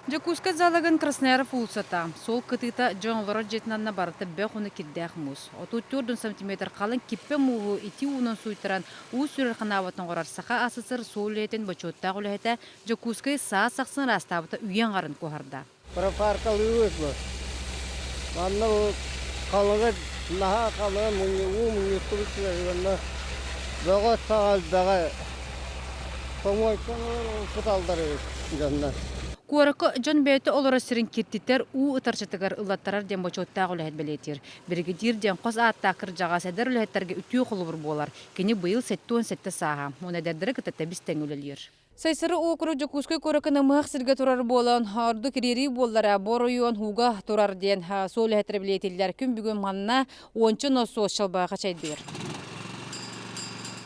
Дьокуускай залыгын Краснояров уулуссата. Суол кытыыта дьон олорор дьиэтин анна барыта бөх уонна кирдээх муус. 34 сантиметр халыҥ киппэ мууһу итии уунан сууйтаран уу сүүрэр ханаабатын оҥорор Саха АССР суол үлэһитин бочуоттаах үлэһитэ Дьокуускай саас ахсын ыраастаабыта үйэ аҥарын куоһарда. Пропаркалыыбыт бу. Манна бу халыҥы наһаа халыҥы уу мунньустубут уонна бөҕө саҕа элбэҕи помойканы куталлар эбит дьоннор. Куоракка дьон бэйэтэ олорор сирин киртитэр, уу ытарчатыгар ыллаттарар диэн бочуоттаах үлэһит бэлиэтиир. Биригэдьиир диэн хос ааттаах кырдьаҕас эдэр үлэһиттэргэ үтүө холобур буолар. Кини быйыл 77 сааһа. Уонна эдэрдэри кытта тэбис-тэҥ үлэлиир. Сайсары уокурук Дьокуускай куоракка намыһах сиргэ турар буолан, ордук ириэрии буоллара бу оройуон ууга турар диэн суол үлэһиттэрэ бэлиэтииллэр. Күн бүгүн манна уонча носуос чалбаҕа хачайдыыр.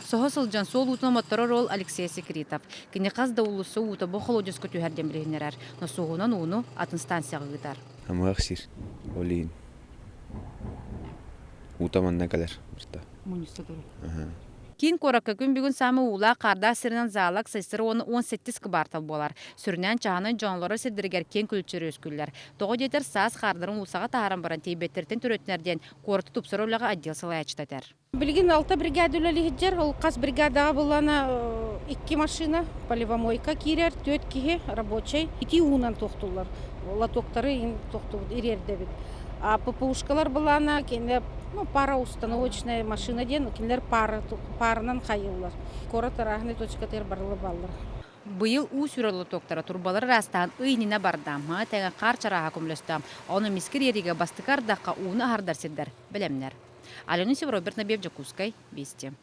Соһо сылдьан суол уутун омотторор уол Алексей Секритов. Кини хас да уулусса уута бу холуодьаска түһэр диэн билиһиннэрэр. Носуоһунан ууну атын станцияҕа ыытар. Намыһах сир. Ол иһин уута манна кэлэр. Мунньуста турар. Киин куоракка күн бүгүн саамай уулаах хаардаах сиринэн Заалак, Сайсары уонна 18 кыбаартал буолар. Сүрүнээн чаһынан дьонолоро сирдэригэр киэҥ күлүччэр үөскүүллэр. Тоҕо диэтэр, саас хаардарын уулусаҕа таһааран баран тиийбэттэриттэн төрүөттүнэр диэн куораты тупсарар үлэҕэ отдел салайааччыта этэр. Билигин алта бригада үлэлиһиджэр, ол хас бригадаҕа буллана икки машина, поливомойка киирэр, түөрт киһи рабочай. Итии уунан туохтуллар, лотоктары тохтубут ириэрдэбит. А ППУшкалар былаана кинилэр ну, пароустановочная машина диэн кинилэр пара, паранан хайыллар. Куорат арааһынай точкатыгар барылы баллар. Быйыл уу сүрэ лотоктара турбалары ыраастаан ый иннинэ барда. Маны тэҥэ хаар чарааһа көмөлөстө. Ону мискир иэригэ бастакы ардахха ууну аһардар сирдэр бэлэмнэр. Алена Роберт Набиев, Дьокуускай, Вести.